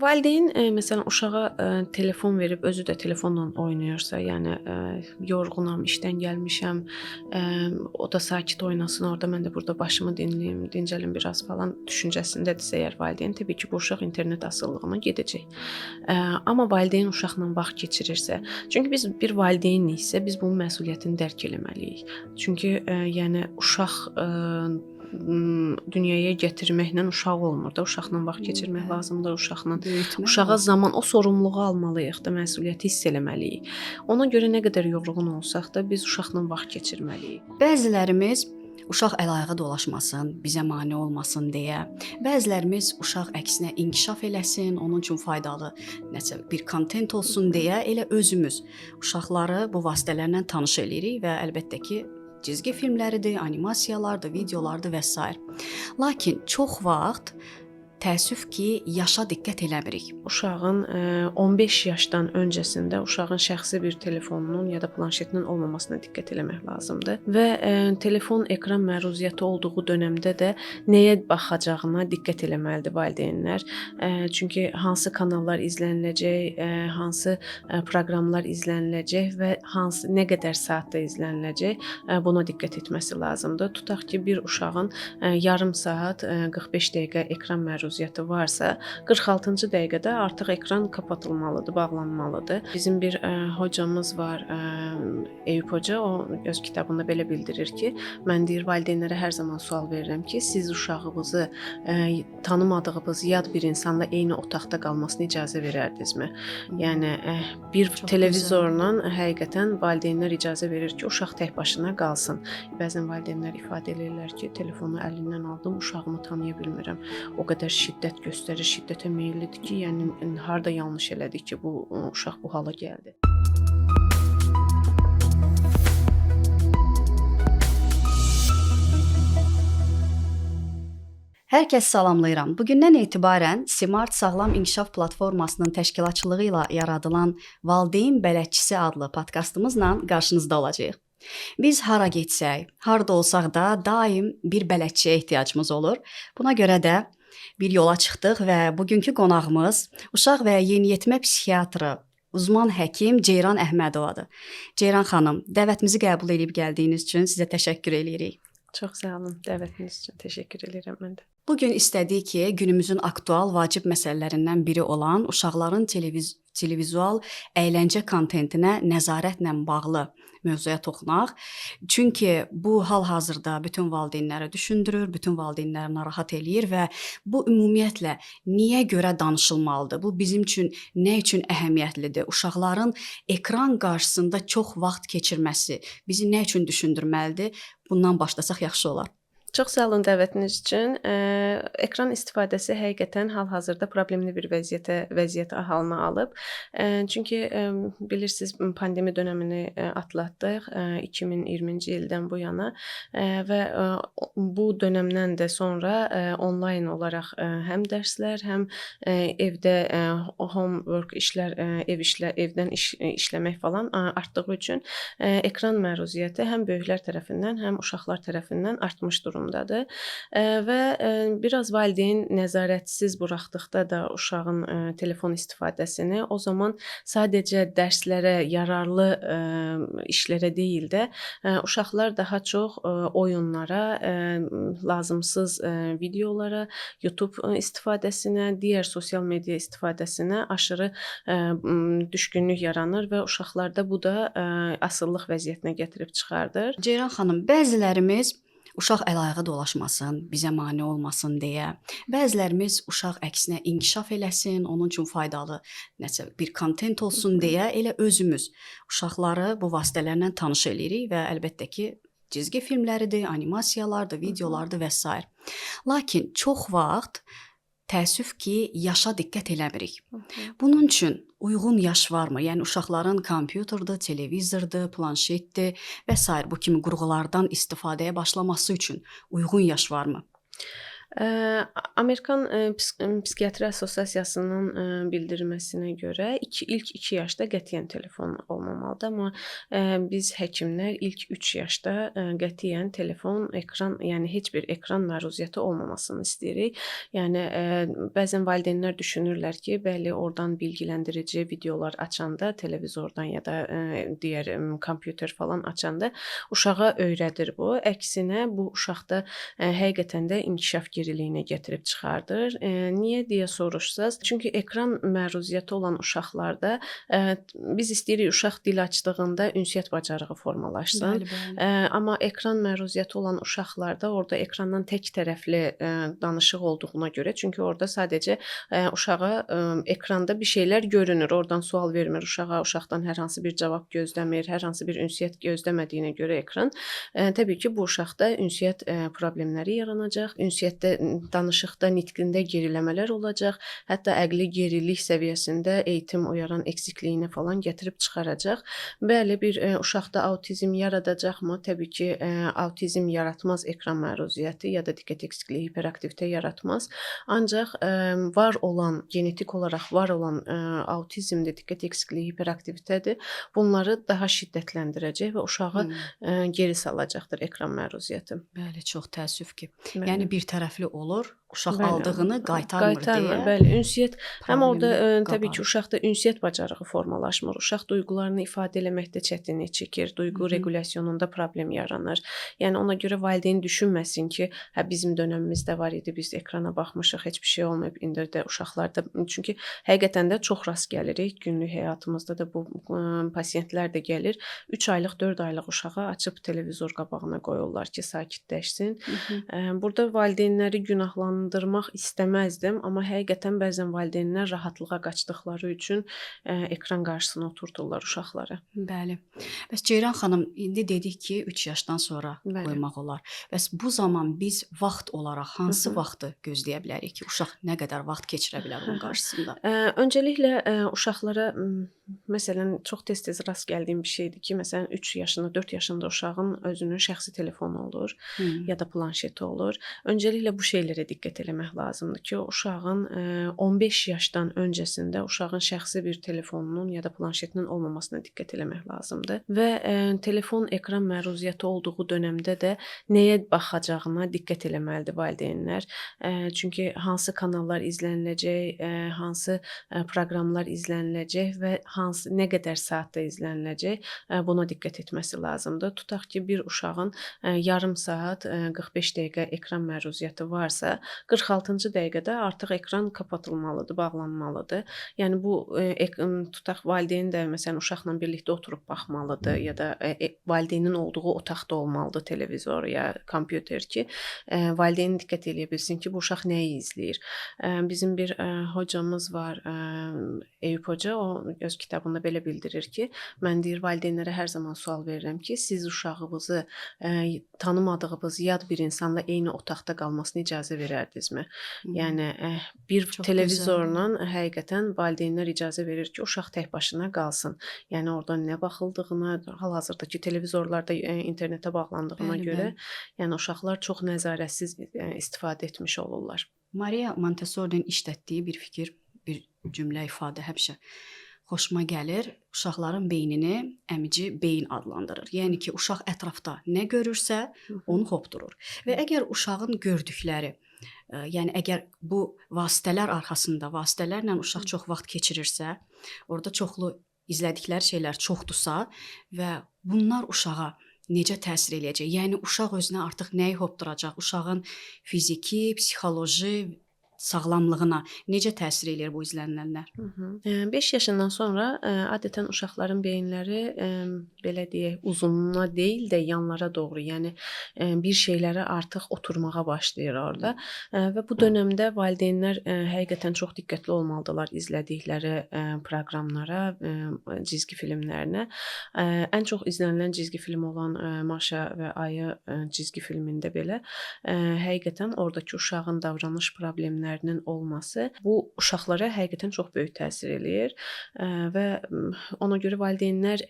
Valideyn məsələn uşağa telefon verib özü də telefonla oynayırsa, yəni yorğunam, işdən gəlmişəm, o da sakit oynasın orada, mən də burada başımı dinləyim, dincəlim biraz falan düşüncəsindədirsə əgər valideyn, təbii ki, bu uşaq internet asılılığına gedəcək. Amma valideyn uşaqla vaxt keçirirsə, çünki biz bir valideyniksə, biz bunun məsuliyyətini dərk eləməliyik. Çünki yəni uşaq dünyaya gətirməklə uşaq olmur da, uşaqla vaxt keçirmək lazımdır, uşaqla Böyütmək uşağa lazım. Zaman o sorumluluğu almalıyıq da, məsuliyyəti hiss eləməliyik. Ona görə nə qədər yorğun olsaq da biz uşaqla vaxt keçirməliyik. Bəzilərimiz uşaq əl-ayağa dolaşmasın, bizə mane olmasın deyə, bəzilərimiz uşaq əksinə inkişaf eləsin, onun üçün faydalı nəsə bir kontent olsun deyə elə özümüz uşaqları bu vasitələrlə tanış eləyirik və əlbəttə ki, cizgi filmləridir, animasiyalardır, videolardır və sair. Lakin çox vaxt təəssüf ki, yaşa diqqət eləmirik. Uşağın 15 yaşdan öncəsində uşağın şəxsi bir telefonunun ya da planşetinin olmamasına diqqət eləmək lazımdır və telefon ekran məruziyyəti olduğu dövrdə də nəyə baxacağına diqqət eləməlidir valideynlər. Çünki hansı kanallar izləniləcək, hansı proqramlar izləniləcək və hansı nə qədər saatda izləniləcək, buna diqqət etməsi lazımdır. Tutaq ki, bir uşağın yarım saat 45 dəqiqə ekran məruziyyəti varsa, 46-cı dəqiqədə artıq ekran kapatılmalıdır, bağlanmalıdır. Bizim bir hocamız var, Eyüp hoca, o öz kitabında belə bildirir ki, mən deyir valideynlərə hər zaman sual verirəm ki, siz uşağınızı tanımadığınız yad bir insanla eyni otaqda qalmasına icazə verərdinizmi? Yəni bir Çox televizorla həqiqətən valideynlər icazə verir ki, uşaq tək başına qalsın. Bəzən valideynlər ifadə eləyirlər ki, telefonu əlindən aldım, uşağımı tanıya bilmirəm. O qədər şiddət göstərir, şiddətə meyillidir ki, yəni harda yanlış elədik ki, bu uşaq bu hala gəldi. Hər kəs salamlayıram. Bugündən etibarən Simart Sağlam İnkişaf Platformasının təşkilatçılığı ilə yaradılan Valideyn Bələdçisi adlı podkastımızla qarşınızda olacağıq. Biz hara getsək, harda olsaq da daim bir bələdçiyə ehtiyacımız olur. Buna görə də bir yola çıxdıq və bugünkü qonağımız uşaq və yeniyetmə psixiatrı, uzman həkim Ceyran Əhmədovadır. Ceyran xanım, dəvətimizi qəbul edib gəldiyiniz üçün sizə təşəkkür eləyirik. Çox sağ olun dəvətiniz üçün. Təşəkkür edirəm mən də. Bu gün istədik ki, günümüzün aktual, vacib məsələlərindən biri olan uşaqların televizual əyləncə kontentinə nəzarətlə bağlı mövzuya toxunaq. Çünki bu hal-hazırda bütün valideynləri düşündürür, bütün valideynləri narahat eləyir və bu ümumiyyətlə niyə görə danışılmalıdır? Bu bizim üçün nə üçün əhəmiyyətlidir? Uşaqların ekran qarşısında çox vaxt keçirməsi bizi nə üçün düşündürməlidir? Bundan başlasaq yaxşı olar. Çox sağ olun dəvətiniz üçün. Ekran istifadəsi həqiqətən hal-hazırda problemli bir vəziyyət halını alıb. Çünki bilirsiniz, pandemi dönəmini atlatdıq 2020-ci ildən bu yana və bu dönəmdən də sonra onlayn olaraq həm dərslər, həm evdə homework işlər, ev işlər, evdən işləmək falan artdığı üçün ekran məruziyyəti həm böyüklər tərəfindən, həm uşaqlar tərəfindən artmış durumdadır. Və biraz valideyn nəzarətsiz buraxdıqda da uşağın telefon istifadəsini, o zaman sadəcə dərslərə, yararlı işlərə deyil də, uşaqlar daha çox oyunlara, lazımsız videolara, YouTube istifadəsinə, digər sosial media istifadəsinə aşırı düşkünlük yaranır və uşaqlarda bu da asılılıq vəziyyətinə gətirib çıxardır. Ceyran xanım, bəzilərimiz uşaq əl-ayağa dolaşmasın, bizə mane olmasın deyə, bəzilərimiz uşaq əksinə inkişaf eləsin, onun üçün faydalı nəsə bir kontent olsun deyə elə özümüz uşaqları bu vasitələrlə tanış eləyirik və əlbəttə ki, cizgi filmləridir, animasiyalardır, videolardır və sair. Lakin çox vaxt təəssüf ki, yaşa diqqət eləmirik. Bunun üçün uyğun yaş varmı? Yəni uşaqların kompüterdir, televizordur, planşetdir və sair bu kimi qurğulardan istifadəyə başlaması üçün uyğun yaş varmı? Amerikan Psixiatri Assosiasiyasının bildirməsinə görə ilk 2 yaşda qətiyyən telefon olmamalıdır, amma biz həkimlər ilk 3 yaşda qətiyyən telefon, ekran, yəni heç bir ekran məruziyyəti olmamasını istəyirik. Yəni bəzən valideynlər düşünürlər ki, bəli, oradan bilgiləndirici videolar açanda, televizordan ya da digər kompüter falan açanda uşağa öyrədir bu. Əksinə bu uşaqda həqiqətən də inkişaf geriliyinə gətirib çıxardır. Niyə deyə soruşsaz, çünki ekran məruziyyəti olan uşaqlarda biz istəyirik uşaq dil açdığında ünsiyyət bacarığı formalaşsın. Bəli, bəli. Amma ekran məruziyyəti olan uşaqlarda orada ekrandan tək tərəfli danışıq olduğuna görə, çünki orada sadəcə uşağa ekranda bir şeylər görünür, oradan sual vermir uşağa, uşaqdan hər hansı bir cavab gözləmir, hər hansı bir ünsiyyət gözləmədiyinə görə ekran, təbii ki, bu uşaqda ünsiyyət problemləri yaranacaq, ünsiyyətdə, danışıqda, nitqində geriləmələr olacaq, hətta əqli gerilik səviyyəsində eğitim oyaran eksikliyinə falan gətirib çıxaracaq. Bəli, bir uşaqda autizm yaradacaqmı? Təbii ki, autizm yaratmaz ekran məruziyyəti ya da diqqət eksikliyi, hiperaktivite yaratmaz. Ancaq var olan, genetik olaraq var olan autizmdir, diqqət eksikliyi, hiperaktivitədir. Bunları daha şiddətləndirəcək və uşağı geri salacaqdır ekran məruziyyəti. Bəli, çox təəssüf ki. Bəli. Yəni bir tərəfli olur, uşaq Bəli. aldığını qaytarmır deyə. Bəli, ünsiyyət həm orada təbii ki, qabarır. uşaqda ünsiyyət bacarığı formalaşmır. Uşaq duyğularını ifadə eləməkdə çətinlik çəkir, duyğu regulyasyonunda problem yaranır. Yəni ona görə valideyn düşünməsin ki, hə bizim dönəmimizdə var idi, biz ekrana baxmışıq, heç bir şey olmayıb indi də uşaqlarda. Çünki həqiqətən də çox rast gəlirik. Günlük həyatımızda da bu pasientlər də gəlir. 3 aylıq, 4 aylıq uşağı açıb televizor qabağına qoyurlar ki, sakitləşsin. Burada valideynləri günahlandırmaq istəməzdim, amma həqiqətən bəzən valideynlər rahatlığa qaçdıqları üçün ekran qarşısına oturdurlar uşaqları. Bəli. Bəs Ceyran xanım, indi dedik ki, 3 yaşdan sonra Bəli. qoymaq olar. Bəs bu zaman biz vaxt olaraq hansı Hı-hı. vaxtı gözləyə bilərik ki, uşaq nə qədər vaxt keçirə bilər onun qarşısında? Öncəliklə uşaqlara məsələn çox tez-tez rast gəldiyim bir şeydir ki, məsələn 3 yaşında, 4 yaşında uşağın özünün şəxsi telefonu olur ya da planşeti olur. Öncəliklə bu şeylərə diqqət eləmək lazımdır ki, uşağın 15 yaşdan öncəsində uşağın şəxsi bir telefonunun ya da planşetinin olmamasına diqqət eləmək lazımdır və telefon ekran məruziyyəti olduğu dönəmdə də nəyə baxacağına diqqət eləməlidir valideynlər. Çünki hansı kanallar izləniləcək, hansı proqramlar izləniləcək və hansı nə qədər saatda izləniləcək, buna diqqət etməsi lazımdır. Tutaq ki, bir uşağın yarım saat 45 dəqiqə ekran məruziyyəti varsa, 46-cı dəqiqədə artıq ekran kapatılmalıdır, bağlanmalıdır. Yəni bu tutaq valideyn də məsələn uşaqla birlikdə oturub baxmalıdır ya da valideynin olduğu otaqda olmalıdır televizor ya kompüter ki, valideyn diqqət eləyə bilsin ki, bu uşaq nəyi izləyir. Bizim bir hocamız var, Eyüp hoca, o öz kitabında belə bildirir ki, mən deyir valideynlərə hər zaman sual verirəm ki, siz uşağınızı tanımadığınız yad bir insanla eyni otaqda qalmasına icazə verərdinizmi? Yəni bir Çox televizorla həqiqətən valideynlər icazə verir ki, uşaq tək başına qalsın. Yəni oradan nə baxıldığına, hal-hazırdakı televizorlarda internetə bağlandığına Bəli, görə, bəli. yəni uşaqlar çox nəzarətsiz istifadə etmiş olurlar. Maria Montessori'nin işlətdiyi bir fikir, bir cümlə ifadə həmişə xoşuma gəlir. Uşaqların beynini əmici beyin adlandırır. Yəni ki, uşaq ətrafda nə görürsə, onu hopdurur. Və əgər uşağın gördükləri, yəni əgər bu vasitələr arxasında, vasitələrlə uşaq çox vaxt keçirirsə, orada çoxlu izlədikləri şeylər çoxdursa və bunlar uşağa necə təsir eləyəcək? Yəni uşaq özünə artıq nəyi hopduracaq? Uşağın fiziki, psixoloji sağlamlığına necə təsir eləyir bu izlənilənlər? 5 yaşından sonra adətən uşaqların beyinləri belə deyək, uzunluğuna deyil də yanlara doğru, yəni bir şeylərə artıq oturmağa başlayır orada. Və bu dönəmdə valideynlər həqiqətən çox diqqətli olmalıdırlar izlədikləri proqramlara, cizgi filmlərinə. Ən çox izlənilən cizgi film olan Maşa və Ayı cizgi filmində belə həqiqətən oradakı uşağın davranış problemləri problemlərinin olması bu uşaqlara həqiqətən çox böyük təsir eləyir və ona görə valideynlər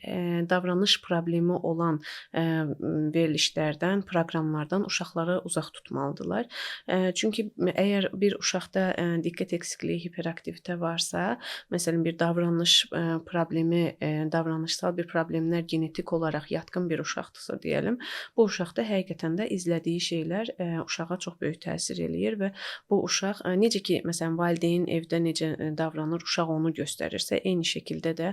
davranış problemi olan verilişlərdən, proqramlardan uşaqları uzaq tutmalıdırlar. Çünki əgər bir uşaqda diqqət eksikliyi, hiperaktivite varsa, məsələn bir davranış problemi, davranışsal bir problemlər genetik olaraq yatqın bir uşaqdırsa deyəlim, bu uşaqda həqiqətən də izlədiyi şeylər uşağa çox böyük təsir eləyir və bu uşaq necə ki, məsələn, valideyn evdə necə davranır, uşaq onu göstərirsə, eyni şəkildə də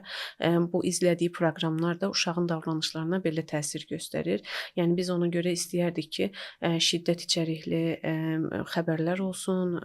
bu izlədiyi proqramlar da uşağın davranışlarına belə təsir göstərir. Yəni biz ona görə istəyərdik ki, şiddət içərikli xəbərlər olsun,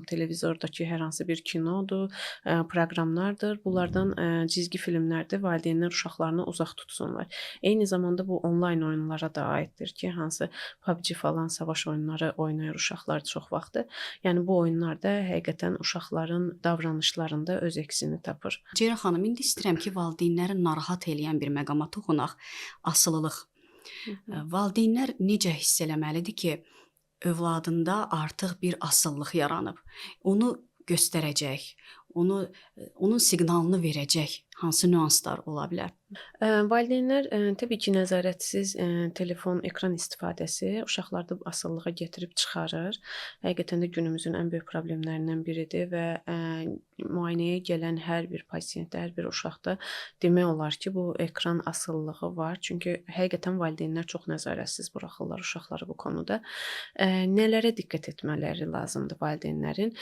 televizordakı hər hansı bir kinodur, proqramlardır. Bunlardan cizgi filmlərdə valideynlər uşaqlarını uzaq tutsunlar. Eyni zamanda bu onlayn oyunlara da aiddir ki, hansı PUBG falan savaş oyunları oynayır uşaqlar çox vaxtı. Yəni bu oyunlarda həqiqətən uşaqların davranışlarında öz əksini tapır. Ceyran xanım, indi istəyirəm ki, valideynləri narahat eləyən bir məqama toxunaq. Asılılıq. Valideynlər necə hiss eləməlidir ki, övladında artıq bir asılılıq yaranıb? Onu göstərəcək, onun siqnalını verəcək hansı nüanslar ola bilər? Valideynlər təbii ki, nəzarətsiz telefon, ekran istifadəsi uşaqlarda asılılığa gətirib çıxarır. Həqiqətən də günümüzün ən böyük problemlərindən biridir və müayinəyə gələn hər bir pasientdə, hər bir uşaqda demək olar ki, bu ekran asılılığı var. Çünki həqiqətən valideynlər çox nəzarətsiz buraxırlar uşaqları bu konuda. Nələrə diqqət etmələri lazımdır valideynlərin?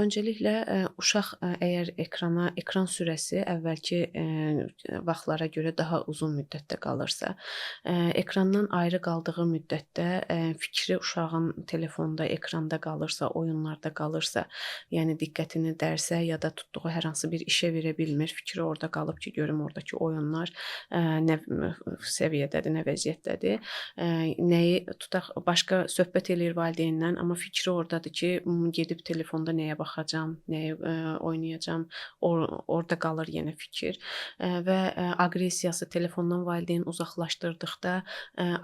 Öncəliklə uşaq əgər ekran sürəsi əvvəlki vaxtlara görə daha uzun müddətdə qalırsa, ekrandan ayrı qaldığı müddətdə fikri uşağın telefonda, ekranda qalırsa, oyunlarda qalırsa, yəni diqqətini dərsə ya da tutduğu hər hansı bir işə verə bilmir, fikri orada qalıb ki, görüm oradakı oyunlar nə səviyyədədir, nə vəziyyətdədir. Nəyi tutaq, başqa söhbət eləyir valideyndən, amma fikri oradadır ki, gedib telefonda nəyə baxacam, nəyə oynayacam, orada qalır yenə fikir və aqressiyası telefondan valideyn uzaqlaşdırdıqda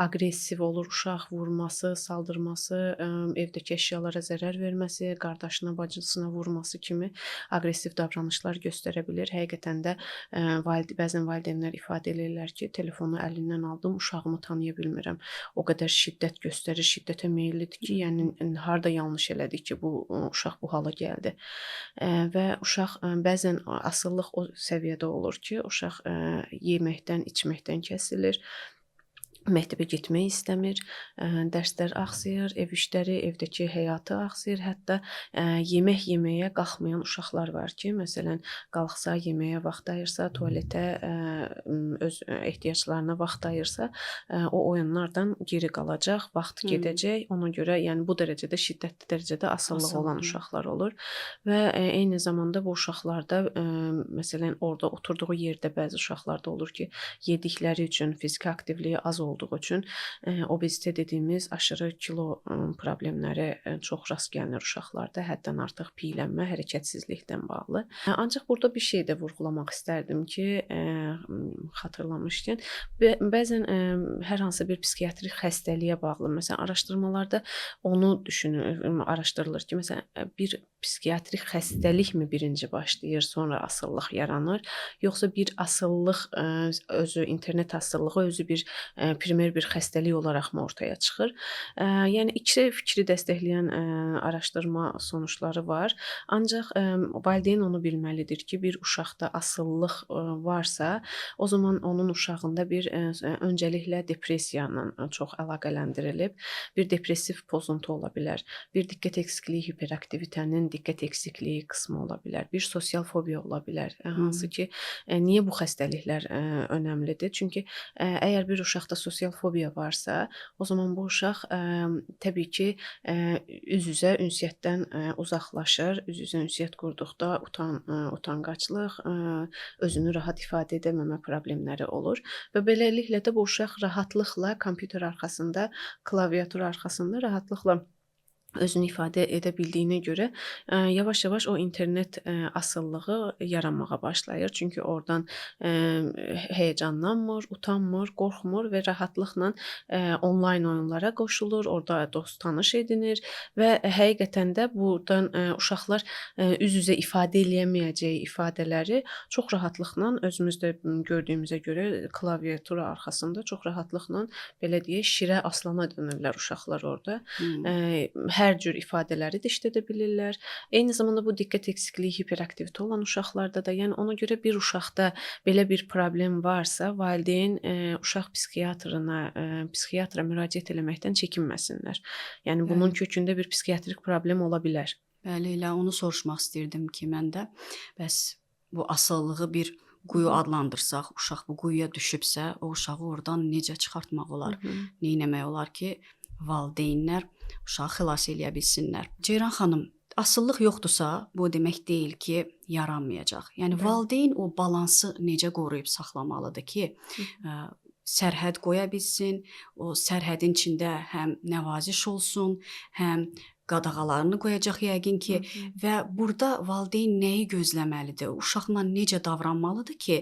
aqressiv olur uşaq, vurması, saldırması, evdəki əşyalara zərər verməsi, qardaşına, bacısına vurması kimi aqressiv davranışlar göstərə bilər. Həqiqətən də bəzən valideynlər ifadə eləyirlər ki, telefonu əlindən aldım, uşağımı tanıya bilmirəm. O qədər şiddət göstərir, şiddətə meyillidir ki, yəni harda yanlış elədik ki, bu uşaq bu hala gəldi. Və uşaq bəzən asılılıq o səviyyədə olur ki, uşaq yeməkdən, içməkdən kəsilir, məktəbə getmək istəmir, dərslər axsayır, ev işləri, evdəki həyatı axsayır. Hətta yemək yeməyə qalxmayan uşaqlar var ki, məsələn, qalxsa, yeməyə vaxt ayırsa, tualetə öz ehtiyaclarına vaxt ayırsa, o oyunlardan geri qalacaq, vaxt gedəcək. Ona görə, yəni bu dərəcədə şiddətli dərəcədə asılılıq olan uşaqlar olur və eyni zamanda bu uşaqlarda məsələn, orada oturduğu yerdə bəzi uşaqlarda olur ki, yedikləri üçün fiziki aktivliyi az olduğu üçün obezite dediyimiz aşırı kilo problemləri çox rast gəlinir uşaqlarda, həddən artıq piylənmə, hərəkətsizlikdən bağlı. Ancaq burada bir şey də vurğulamaq istərdim ki, xatırlamışkən, bəzən hər hansı bir psixiatrik xəstəliyə bağlı, məsələn, araşdırmalarda onu düşünür, araşdırılır ki, məsələn, bir psixiatrik xəstəlikmi birinci başlayır, sonra asılılıq yaranır, yoxsa bir asılılıq özü, internet asılılığı özü bir primer bir xəstəlik olaraqmı ortaya çıxır? Yəni iki fikri dəstəkləyən araşdırma sonuçları var. Ancaq valideyn onu bilməlidir ki, bir uşaqda asılılıq varsa, o zaman onun uşağında bir öncəliklə depressiya ilə çox əlaqələndirilib, bir depressiv pozuntu ola bilər, bir diqqət eksikliyi, hiperaktivitenin diqqət eksikliyi qismi ola bilər, bir sosial fobiya ola bilər. Hansı ki, niyə bu xəstəliklər önəmlidir? Çünki əgər bir uşaqda sosial fobiya varsa, o zaman bu uşaq təbii ki, üz-üzə ünsiyyətdən uzaqlaşır. Üz-üzə ünsiyyət qurduqda utanqaclıq, özünü rahat ifadə edəməmə problemləri olur və beləliklə də bu uşaq rahatlıqla kompüter arxasında, klaviatur arxasında rahatlıqla Özünü ifadə edə bildiyinə görə yavaş-yavaş o internet asılılığı yaranmağa başlayır. Çünki oradan həyəcanlanmır, utanmır, qorxmur və rahatlıqla onlayn oyunlara qoşulur, orada dost tanış edinir və həqiqətən də burdan uşaqlar üz-üzə ifadə eləyə bilməyəcəyi ifadələri çox rahatlıqla özümüz də gördüyümüzə görə klaviatura arxasında çox rahatlıqla belə deyək, şirə aslana dönürlər uşaqlar orada. Hər cür ifadələri də işlədə bilirlər. Eyni zamanda bu diqqət eksikliyi, hiperaktivite olan uşaqlarda da, yəni ona görə bir uşaqda belə bir problem varsa, valideyn uşaq psixiatrına, psixiatra müraciət eləməkdən çəkinməsinlər. Yəni bunun kökündə bir psixiatrik problem ola bilər. Bəli, elə onu soruşmaq istirdim ki, mən də bəs bu asılılığı bir quyu adlandırsaq, uşaq bu quyuya düşübsə, o uşağı oradan necə çıxartmaq olar? Nə etmək olar ki, valideynlər uşağı xilas eləyə bilsinlər? Ceyran xanım, asılılıq yoxdursa, bu demək deyil ki, yaranmayacaq. Yəni valideyn o balansı necə qoruyub saxlamalıdır ki, sərhəd qoya bilsin, o sərhədin içində həm nəvaziş olsun, həm qadağalarını qoyacaq yəqin ki, və burada valideyn nəyi gözləməlidir? Uşaqla necə davranmalıdır ki,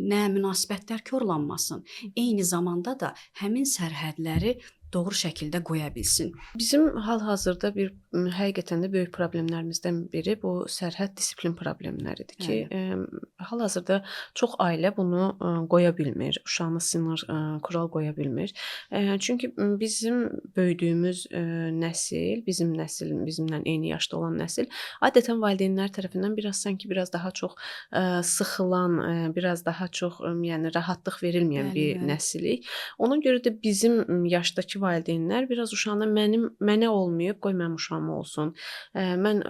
nə münasibətlər korlanmasın, eyni zamanda da həmin sərhədləri doğru şəkildə qoya bilsin. Bizim hal-hazırda bir həqiqətən də böyük problemlərimizdən biri bu sərhəd disiplin problemləridir ki, hal-hazırda çox ailə bunu qoya bilmir, uşağına sınır, kural qoya bilmir. Çünki bizim böyüdüyümüz nəsil, bizim nəsil, bizimlə eyni yaşda olan nəsil adətən valideynlər tərəfindən biraz sanki biraz daha çox sıxılan, biraz daha çox yəni rahatlıq verilməyən bir nəsilik. Ona görə də bizim yaşdakı valideynlər biraz uşağına mənə olmayıb, qoy mənim uşağıma olsun. Mən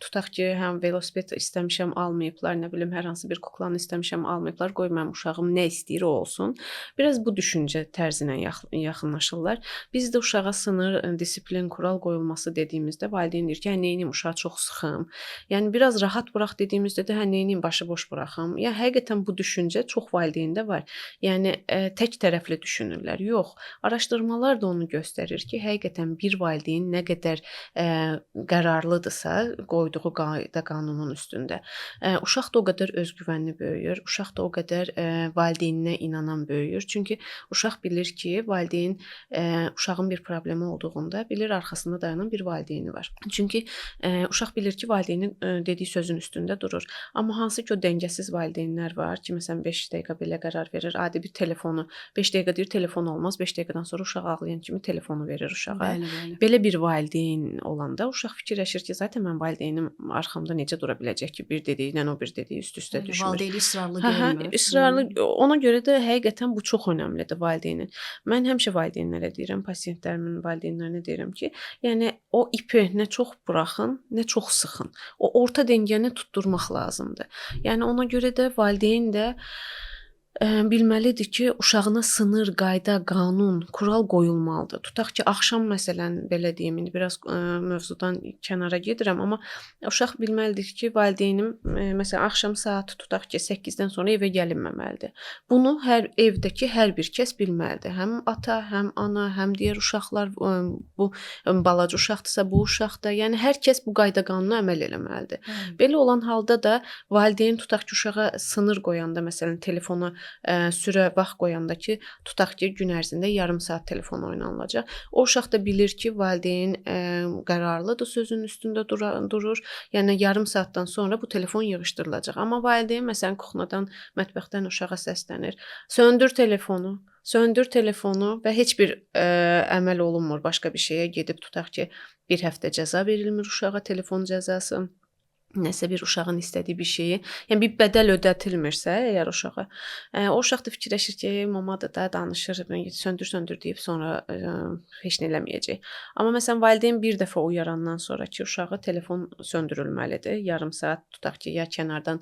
tutaq ki, həm velosiped istəmişəm, almayıblar, nə bilim, hər hansı bir kuklanı istəmişəm, almayıblar, qoy mənim uşağım nə istəyir o olsun. Biraz bu düşüncə tərzinə yaxınlaşırlar. Biz də uşağa sınır, disiplin, kural qoyulması dediyimizdə valideyn deyir ki, hə, neyniyim, uşağı çox sıxım. Yəni biraz rahat burax dediyimizdə də hə, neyniyim, başı boş buraxım. Yəni həqiqətən bu düşüncə çox valideyndə var. Yəni tək tərəfli düşünürlər. Yox, araşdırmalar da onu göstərir ki, həqiqətən bir valideyn nə qədər qərarlıdırsa qoyduğu qayda qanunun üstündə, uşaq da o qədər özgüvənli böyüyür, uşaq da o qədər valideyninə inanan böyüyür. Çünki uşaq bilir ki, valideyn uşağın bir problemi olduğunda bilir arxasında dayanan bir valideyni var. Çünki uşaq bilir ki, valideyni dediyi sözün üstündə durur. Amma hansı ki o dəngəsiz valideynlər var ki, məsələn 5 dəqiqə belə qərar verir, adi bir telefonu 5 dəqiqə deyir, telefon olmaz, 5 dəqiqədən sonra uşaq ağlayan kimi telefonu verir uşağa. Bəli, bəli. Belə bir valideyn olanda uşaq fikirləşir ki, zaten mən valideynim arxamda necə dura biləcək ki, bir dediyi ilə o bir dediyi üst-üstə düşmür. Valideyni israrlı görmür. İsrarlı. Ona görə də həqiqətən bu çox önəmlidir valideynin. Mən həmişə valideynlərə deyirəm, pasiyentlərimin valideynlərinə deyirəm ki, yəni o ipi nə çox buraxın, nə çox sıxın. O orta dəngəni tutturmaq lazımdır. Yəni ona görə də valideyn də bilməlidir ki, uşağına sınır, qayda, qanun, kural qoyulmalıdır. Tutaq ki, axşam məsələn, belə deyim, indi biraz mövzudan kənara gedirəm, amma uşaq bilməlidir ki, valideynim məsələn axşam saat tutaq ki, 8-dən sonra evə gəlinməməlidir. Bunu hər evdəki hər bir kəs bilməlidir. Həm ata, həm ana, həm digər uşaqlar, bu balaca uşaqdırsa, bu uşaq da, yəni hər kəs bu qayda qanuna əməl eləməlidir. Belə olan halda da valideyn tutaq ki, uşağa sınır qoyanda, məsələn, telefona sürə vaxt qoyanda ki, tutaq ki, gün ərzində yarım saat telefon oynanılacaq. O uşaq da bilir ki, valideyn qərarlıdır, sözünün üstündə durur. Yəni yarım saatdan sonra bu telefon yığışdırılacaq. Amma valideyn məsələn kuxnadan, mətbəxdən uşağa səslənir. Söndür telefonu. Söndür telefonu və heç bir əməl olunmur başqa bir şeyə gedib tutaq ki, bir həftə cəza verilmir uşağa, telefon cəzası. Nəsə bir uşağın istədiyi bir şeyi, yəni bir bədəl ödətilmirsə əgər uşağa, o uşaq da fikirləşir ki, mamadır da, danışır, söndür deyib sonra heç nə eləməyəcək. Amma məsələn valideyn bir dəfə uyarandan sonra ki, uşağı telefon söndürülməlidir. Yarım saat tutaq ki, ya kənardan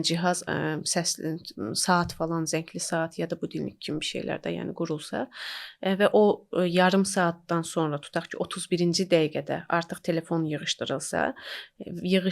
cihaz, səsli saat falan, zəngli saat ya da budilnik kimi bir şeylər də yəni qurulsa və o yarım saatdan sonra tutaq ki, 31-ci dəqiqədə artıq telefon yığışdırılsa,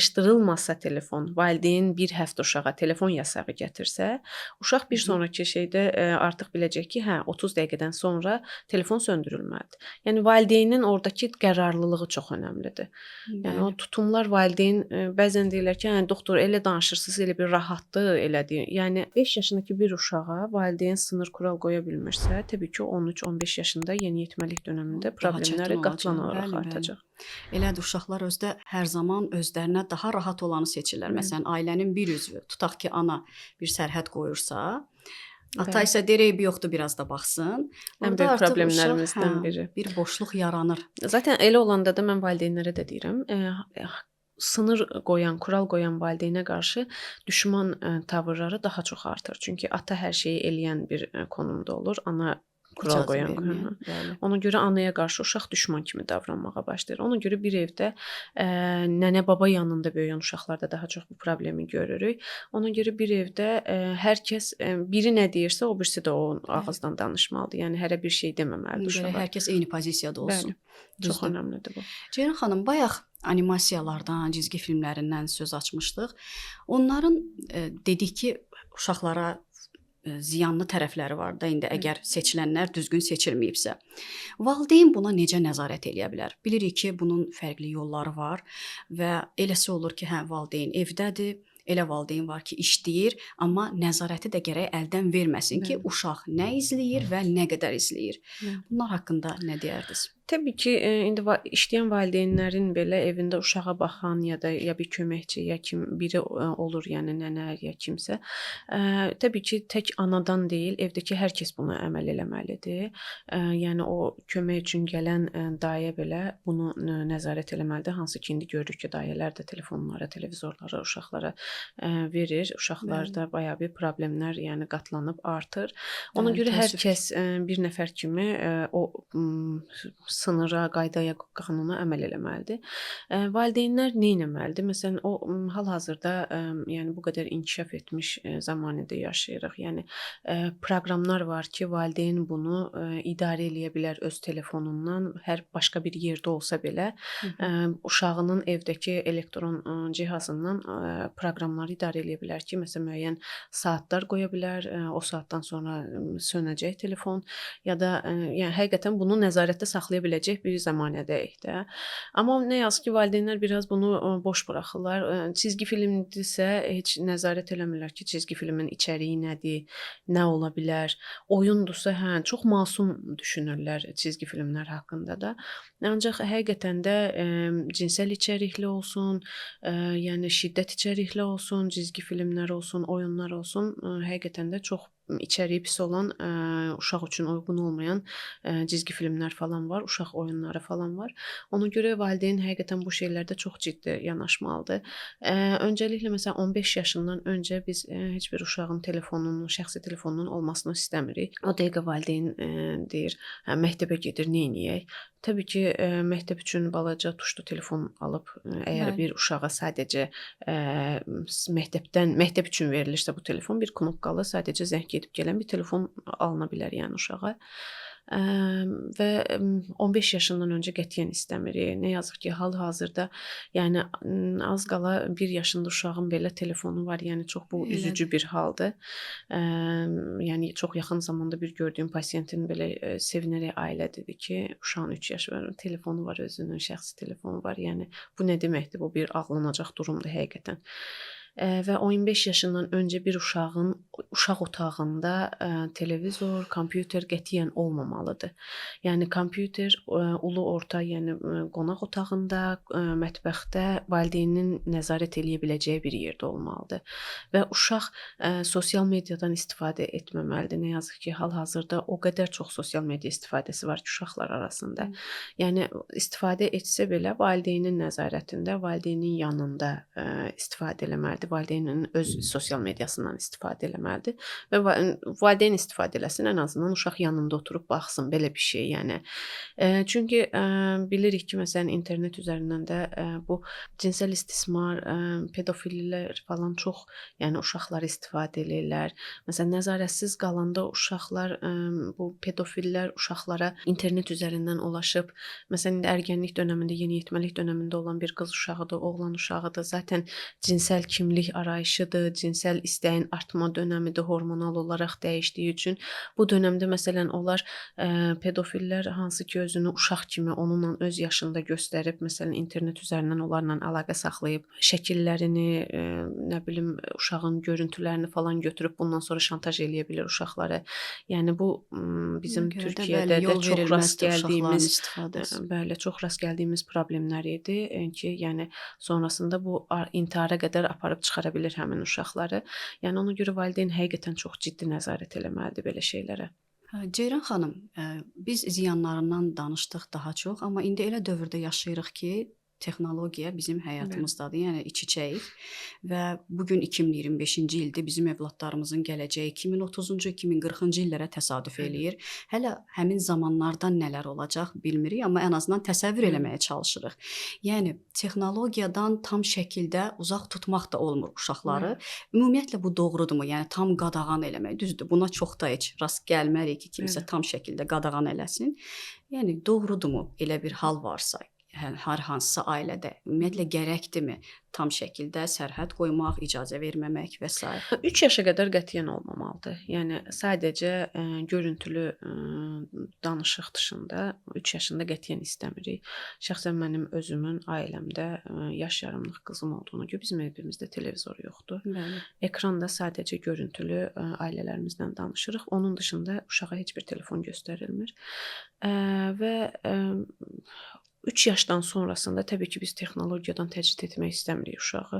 Yığışdırılmasa telefon, valideyn bir həftə uşağa telefon yasağı gətirsə, uşaq bir Hı -hı. sonrakı şeydə artıq biləcək ki, hə, 30 dəqiqədən sonra telefon söndürülməlidir. Yəni valideynin ordakı qərarlılığı çox önəmlidir. Yəni o Bəli. tutumlar valideyn bəzən deyirlər ki, hə, doktor elə danışırsınız, elə bir rahatdır, elədir. Yəni 5 yaşındakı bir uşağa valideyn sınır kural qoya bilmirsə, təbii ki, 13-15 yaşında yeniyetməlik dönəmində Daha çətin problemləri olacaq. qatlan olaraq Bəli, bəli. artacaq. Elədir, uşaqlar özdə hər zaman özlərinə daha rahat olanı seçirlər. Bəli. Məsələn, ailənin bir üzvü, tutaq ki, ana bir sərhəd qoyursa, ata Bəli. isə deyir, eybi yoxdur, biraz da baxsın. Ən Orada böyük artıq uşaq, problemlərimizdən hə, biri. bir boşluq yaranır. Zaten elə olanda da mən valideynlərə də deyirəm, sınır qoyan, kural qoyan valideynə qarşı düşman tavırları daha çox artır. Çünki ata hər şeyi eləyən bir konumda olur, ana kural İcazə qoyan. verməyən. Hı. Bəli. Ona görə anaya qarşı uşaq düşman kimi davranmağa başlayır. Ona görə bir evdə nənə baba yanında böyüyən uşaqlarda daha çox bu problemi görürük. Ona görə bir evdə hər kəs biri nə deyirsə, o birisi də o ağızdan danışmalıdır. Yəni hərə bir şey deməməlidir Gərək uşağa. hər kəs eyni pozisiyada olsun. Bəli, çox Düzdür. önəmlidir bu. Ceyran xanım, bayaq animasiyalardan, cizgi filmlərindən söz açmışdıq. Onların dedik ki, uşaqlara ziyanlı tərəfləri var da indi Bəli. əgər seçilənlər düzgün seçilməyibsə. Valideyn buna necə nəzarət eləyə bilər? Bilirik ki, bunun fərqli yolları var və eləsi olur ki, hə, valideyn evdədir, elə valideyn var ki, işləyir, amma nəzarəti də gərək əldən verməsin ki, Bəli. uşaq nə izləyir və nə qədər izləyir. Bəli. Bunlar haqqında nə deyərdiniz? Təbii ki, indi işləyən valideynlərin belə evində uşağa baxan ya da ya bir köməkçi, ya kim biri olur, yəni nənə ya kimsə. Təbii ki, tək anadan deyil, evdəki hər kəs buna əməl eləməlidir. Yəni o kömək üçün gələn dayə belə bunu nəzarət eləməlidir. Hansı ki, indi görürük ki, dayələr də telefonlara, televizorlara, uşaqlara verir. Uşaqlarda bayağı bir problemlər, yəni qatlanıb artır. Ona Bəli, görə hər təəssüf ki. kəs bir nəfər kimi o sınıra, qaydaya, qanuna əməl eləməlidir. Valideynlər nə etməlidir? Məsələn, o hal-hazırda yəni bu qədər inkişaf etmiş zamanədə yaşayırıq. Yəni proqramlar var ki, valideyn bunu idarə eləyə bilər öz telefonundan, hər başqa bir yerdə olsa belə, uşağının evdəki elektron cihazından proqramları idarə eləyə bilər ki, məsələn, müəyyən saatlar qoya bilər, o saatdan sonra sönəcək telefon ya da yəni həqiqətən bunu nəzarətdə saxlaya biləcək bir zəmanədəyik də. Amma nə yazıq ki, valideynlər biraz bunu boş buraxırlar. Cizgi filmdirsə heç nəzarət eləmirlər ki, cizgi filmin içəriyi nədir, nə ola bilər. Oyundursa, hə, çox masum düşünürlər cizgi filmlər haqqında da. Ancaq həqiqətən də cinsəl içərikli olsun, yəni şiddət içərikli olsun, cizgi filmlər olsun, oyunlar olsun, həqiqətən də çox içəriyi pis olan, uşaq üçün uyğun olmayan cizgi filmlər falan var, uşaq oyunları falan var. Ona görə valideyn həqiqətən bu şeylərdə çox ciddi yanaşmalıdır. Öncəliklə məsələn 15 yaşından öncə biz heç bir uşağın telefonunun, şəxsi telefonunun olmasını istəmirik. O dəqiqə valideyn deyir, hə, məktəbə gedir, nə edək? Təbii ki, məktəb üçün balaca tuşlu telefon alıb, əgər Bəli. bir uşağa sadəcə məktəbdən, məktəb üçün verilirsə bu telefon, bir knopkalı sadəcə zəng gedib gələn bir telefon alına bilər yəni uşağa. Və 15 yaşından öncə qətiyyən istəmirik. Nə yazıq ki, hal-hazırda yəni az qala 1 yaşında uşağın belə telefonu var. Yəni çox bu Elədir. üzücü bir haldır. Yəni çox yaxın zamanda bir gördüyüm pasiyentin belə sevinərək ailə dedi ki, uşağın 3 yaşı var, telefonu var özünün, şəxsi telefonu var. Yəni bu nə deməkdir? Bu bir ağlanacaq durumdur həqiqətən. Və 15 yaşından öncə bir uşağın uşaq otağında televizor, kompüter qətiyyən olmamalıdır. Yəni kompüter ulu orta, yəni qonaq otağında, mətbəxdə valideynin nəzarət eləyə biləcəyi bir yerdə olmalıdır. Və uşaq sosial mediadan istifadə etməməlidir. Nə yazıq ki, hal-hazırda o qədər çox sosial media istifadəsi var ki, uşaqlar arasında. Yəni istifadə etsə belə valideynin nəzarətində, valideynin yanında istifadə eləməlidir. eləməlidir. Valideynin öz sosial mediasından istifadə eləməlidir və valideyn istifadə eləsin, ən azından uşaq yanında oturub baxsın, belə bir şey, yəni. Çünki bilirik ki, məsələn, internet üzərindən də bu cinsəl istismar, pedofillər falan çox, yəni uşaqlar istifadə eləyirlər. Məsələn, nəzarətsiz qalanda uşaqlar, bu pedofillər uşaqlara internet üzərindən ulaşıb, məsələn, indi ərgənlik dövründə, yeniyetməlik dövründə olan bir qız uşağıdır, oğlan uşağıdır, zaten cinsəl kimlik arayışıdır, cinsəl istəyin artma dönəmidir, hormonal olaraq dəyişdiyi üçün bu dövrdə məsələn onlar pedofillər hansı ki özünü uşaq kimi onunla öz yaşında göstərib, məsələn, internet üzərindən onlarla əlaqə saxlayıb, şəkillərini, nə bilim, uşağın görüntülərini falan götürüb bundan sonra şantaj eləyə bilər uşaqları. Yəni bu bizim Ona görə də Türkiyədə bəli, də yol çox rast verilməzdir uşaqların gəldiyimiz istifadəsi. Bəli, çox rast gəldiyimiz problemlər idi ki, yəni sonrasında bu intihara qədər aparıb çıxara bilər həmin uşaqları. Yəni ona görə valideyn həqiqətən çox ciddi nəzarət eləməlidir belə şeylərə. Ceyran xanım, biz ziyanlarından danışdıq daha çox, amma indi elə dövrdə yaşayırıq ki, texnologiya bizim həyatımızdadır, yəni iç-içəyik və bu gün 2025-ci ildir, bizim övladlarımızın gələcəyi 2030-cu, 2040-cı illərə təsadüf eləyir. Hələ həmin zamanlardan nələr olacaq bilmirik, amma ən azından təsəvvür eləməyə çalışırıq. Yəni texnologiyadan tam şəkildə uzaq tutmaq da olmur uşaqları. Ümumiyyətlə bu doğrudurmu? Yəni tam qadağan eləmək, düzdür, buna çox da heç rast gəlmərik ki, kimsə tam şəkildə qadağan eləsin. Yəni doğrudurmu elə bir hal varsa? Hər hansısa ailədə ümumiyyətlə gərəkdirmi tam şəkildə sərhəd qoymaq, icazə verməmək və s. 3 yaşa qədər qətiyyən olmamalıdır. Yəni sadəcə görüntülü danışıq dışında 3 yaşında qətiyyən istəmirik. Şəxsən mənim özümün ailəmdə yaş yarımlıq qızım olduğuna görə bizim evimizdə televizor yoxdur. Bəli. Ekranda sadəcə görüntülü ailələrimizlə danışırıq. Onun dışında uşağa heç bir telefon göstərilmir. Və 3 yaşdan sonrasında təbii ki, biz texnologiyadan təcrid etmək istəmirik uşağı.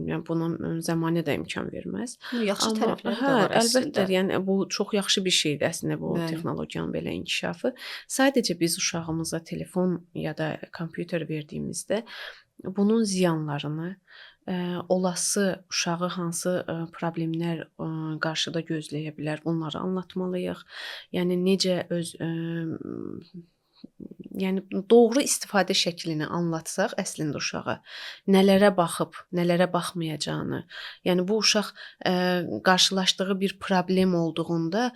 Yəni buna zəmanə də imkan verməz. Bunun yaxşı Amma tərəfləri hə, də var əlbəttə, əslində. Yəni bu çox yaxşı bir şeydir əslində bu Bəli. texnologiyanın belə inkişafı. Sadəcə biz uşağımıza telefon ya da kompüter verdiyimizdə bunun ziyanlarını, olası uşağı hansı problemlər qarşıda gözləyə bilər, bunları anlatmalıyıq. Yəni necə öz yəni doğru istifadə şəklini anlatsaq əslində uşağa, nələrə baxıb, nələrə baxmayacağını, yəni bu uşaq qarşılaşdığı bir problem olduğunda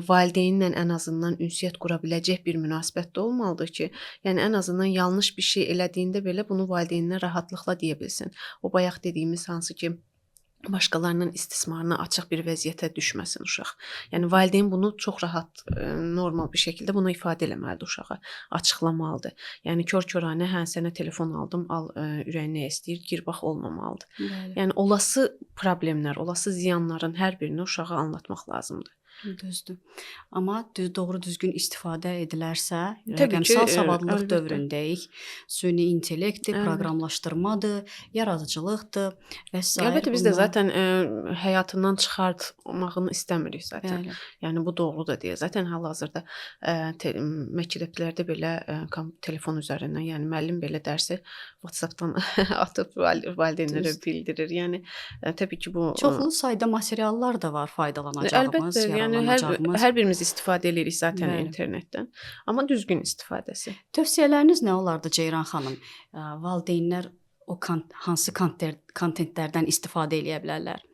valideynlə ən azından ünsiyyət qura biləcək bir münasibətdə olmalıdır ki, yəni ən azından yanlış bir şey elədiyində belə bunu valideyninə rahatlıqla deyə bilsin. O bayaq dediyimiz hansı ki başqalarının istismarına açıq bir vəziyyətə düşməsin uşaq. Yəni valideyn bunu çox rahat, normal bir şəkildə bunu ifadə eləməlidir uşağa, açıqlamalıdır. Yəni kör-köranə, hə, sənə telefon aldım, al, ürəyin nə istəyir, gir bax olmamalıdır. Bəli. Yəni olası problemlər, olası ziyanların hər birini uşağa anlatmaq lazımdır. Düzdür. Amma doğru düzgün istifadə edilərsə, Təbii ki, rəqəmsal savadlılıq əlbəttə. dövründəyik. Süni intellektdir, Əlbəttə. proqramlaşdırmadır, yaradıcılıqdır və sair. Əlbəttə biz də Bunlar zaten həyatından çıxartmağını istəmirik zaten. Bəli. Yəni bu doğru da deyil. Zaten hal-hazırda məktəblərdə belə telefon üzərindən, yəni müəllim belə dərsi WhatsApp-dan atıb valideynlərə Düzdür. bildirir. Yəni təbii ki bu Çoxlu sayda materiallar da var faydalanacağımız, Əlbəttə, yəni yararlanacağımız. hər birimiz istifadə eləyirik zaten Bəli. internetdən. Amma düzgün istifadəsi. Tövsiyələriniz nə olardı Ceyran xanım? Valideynlər o hansı kontentlərdən istifadə eləyə bilərlər?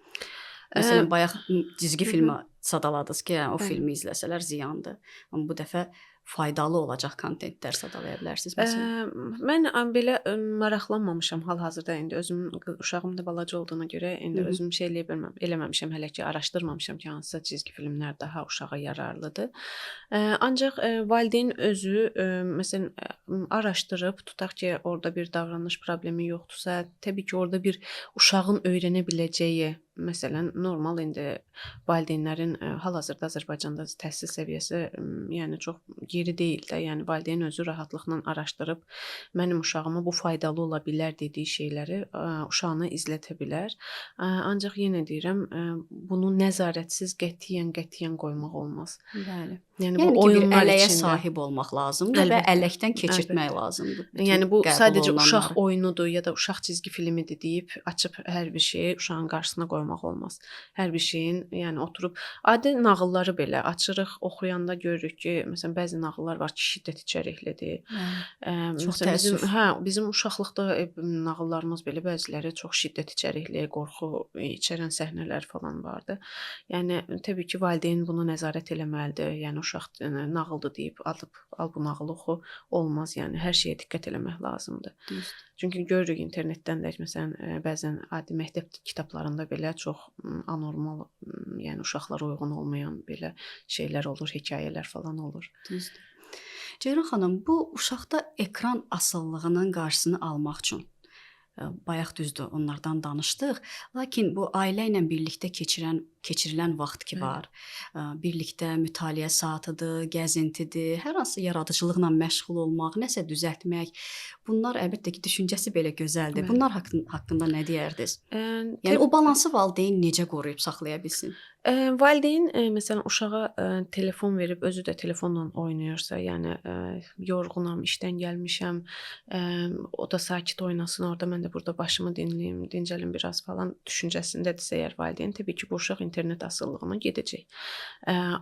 Məsələn, bayaq cizgi filmi sadaladınız ki, yəni o Bəli. filmi izləsələr ziyandır. Amma bu dəfə faydalı olacaq kontentlər sadalaya bilərsiniz məsələn. Mən belə maraqlanmamışam hal-hazırda indi özümün uşağım da balaca olduğuna görə indi özüm şey eləyə bilməm, eləməmişəm hələ ki, araşdırmamışam ki, hansısa cizgi filmlər daha uşağa yararlıdır. Ancaq valideyn özü məsələn araşdırıb tutaq ki, orada bir davranış problemi yoxdursa, təbii ki, orada bir uşağın öyrənə biləcəyi, məsələn, normal indi valideynlərin hal-hazırda Azərbaycanda təhsil səviyyəsi yəni çox geri deyil də, yəni valideyn özü rahatlıqla araşdırıb mənim uşağıma bu faydalı ola bilər dediyi şeyləri uşağına izlətə bilər. Ancaq yenə deyirəm, bunu nəzarətsiz qətiyyən qoymaq olmaz. Bəli. Yəni, Yəni bu ki, bir oyunlar ələyə içində. sahib olmaq lazımdır və Əlbəttə. ələkdən keçirtmək Əlbəttə. lazımdır bütün Yəni bu qəbul sadəcə uşaq olunanları. oyunudur ya da uşaq cizgi filmidir deyib açıb hər bir şeyi uşağın qarşısına qoymaq olmaz. Hər bir şeyin, yəni oturub adi nağılları belə açırıq, oxuyanda görürük ki, məsələn bəzi nağıllar var ki, şiddət içəriklidir. Bəli. Çox Məsələn bizim təəssüf. hə, bizim uşaqlıqda nağıllarımız belə bəziləri çox şiddət içərikli, qorxu içərən səhnələr falan vardı. Yəni təbii ki, valideyn bunu nəzarət eləməlidir. Yəni uşaq nağıldır deyib alıb al bu nağılı oxu olmaz. Yəni hər şeyə diqqət eləmək lazımdır. Düzdür. Çünki görürük internetdən də məsələn bəzən adi məktəb kitablarında belə çox anormal, yəni uşaqlara uyğun olmayan belə şeylər olur, hekayələr falan olur. Düzdür. Ceyran xanım, bu uşaqda ekran asılılığının qarşısını almaq üçün bayaq düzdür, onlardan danışdıq. Lakin bu ailə ilə birlikdə keçirilən vaxt ki Bəli. var, birlikdə mütaliə saatıdır, gəzintidir, hər hansı yaradıcılıqla məşğul olmaq, nəsə düzəltmək, bunlar əlbəttə ki, düşüncəsi belə gözəldir. Bəli. Bunlar haqqında nə deyərdiniz? Yəni Təbii o balansı valideyn necə qoruyub saxlaya bilsin? Valideyn məsələn uşağa telefon verib özü də telefonla oynayırsa, yəni yorğunam, işdən gəlmişəm, o da sakit oynasın orada, mən də burada başımı dinləyim, dincəlim biraz falan düşüncəsindədirsə əgər valideyn, təbii ki, bu uşaq internet asılılığına gedəcək.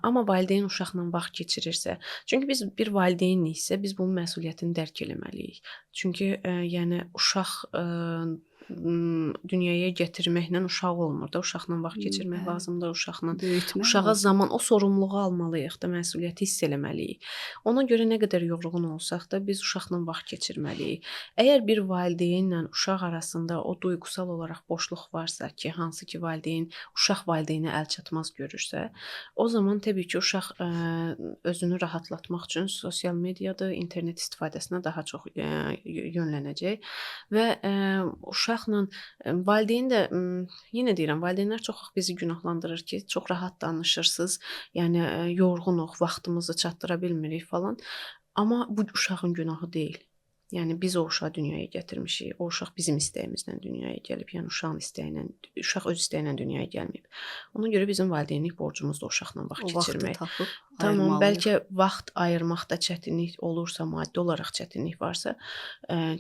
Amma valideyn uşaqla vaxt keçirirsə, çünki biz bir valideyniksə, biz bunun məsuliyyətini dərk eləməliyik. Çünki yəni uşaq dünyaya gətirməklə uşaq olmur da, uşaqla vaxt keçirmək lazımdır, uşaqla Böyütmək uşağa lazımdır. zaman o sorumluluğu almalıyıq da, məsuliyyəti hiss eləməliyik. Ona görə nə qədər yorğun olsaq da biz uşaqla vaxt keçirməliyik. Əgər bir valideynlə uşaq arasında o duyğusal olaraq boşluq varsa ki, hansı ki valideyn uşaq valideynə əl çatmaz görürsə, o zaman təbii ki, uşaq özünü rahatlatmaq üçün sosial mediada, internet istifadəsinə daha çox yönlənəcək və uşaqla valideyn də yenə deyirəm, valideynlər çox vaxt bizi günahlandırır ki, çox rahat danışırsınız, yəni yorğunuq, vaxtımızı çatdıra bilmirik falan. Amma bu uşağın günahı deyil. Yəni biz o uşağı dünyaya gətirmişik. O uşaq bizim istəyimizlə dünyaya gəlib, yəni uşağın istəyi ilə, uşaq öz istəyi ilə dünyaya gəlməyib. Ona görə bizim valideynlik borcumuzdur uşaqla vaxt O vaxtı keçirmək. tapıb Tamam, ayırmalıyıq. bəlkə vaxt ayırmaqda çətinlik olursa, maddi olaraq çətinlik varsa,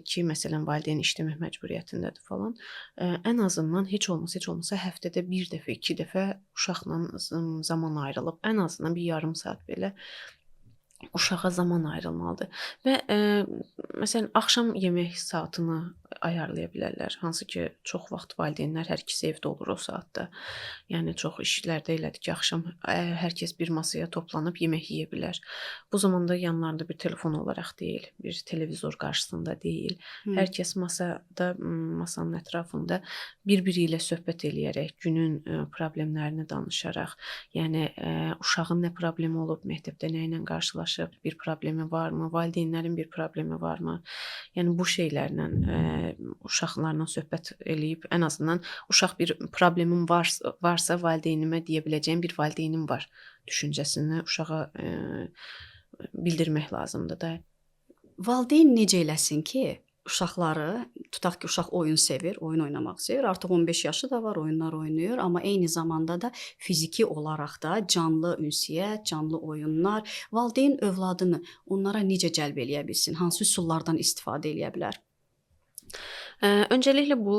ki, məsələn, valideyn işləmək məcburiyyətindədir falan, ən azından heç olmasa həftədə bir dəfə, iki dəfə uşaqla zaman ayrılıb, ən azından bir yarım saat belə uşağa zaman ayrılmalıdır. Və məsələn, axşam yemək saatını ayarlaya bilərlər. Hansı ki, çox vaxt valideynlər hər ikisi evdə olur o saatda. Yəni çox işlərdə elədir ki, axşam hər kəs bir masaya toplanıb yemək yeyə bilər. Bu zamanda yanlarında bir telefon olaraq deyil, bir televizor qarşısında deyil. Hər kəs masada, masanın ətrafında bir-biri ilə söhbət eləyərək, günün problemlərini danışaraq, yəni uşağın nə problemi olub, məktəbdə nə ilə qarşılaşıb, bir problemi varmı, valideynlərin bir problemi varmı? Yəni bu şeylərlə uşaqlarla söhbət eləyib, ən azından uşaq bir problemim varsa valideynimə deyə biləcəyim bir valideynim var düşüncəsini uşağa bildirmək lazımdır da. Valideyn necə eləsin ki, uşaqları, tutaq ki, uşaq oyun sevir, oyun oynamaq sevir, artıq 15 yaşı da var, oyunlar oynayır, amma eyni zamanda da fiziki olaraq da canlı ünsiyyət, canlı oyunlar, valideyn övladını onlara necə cəlb eləyə bilsin, hansı üsullardan istifadə eləyə bilər? Öncəliklə bu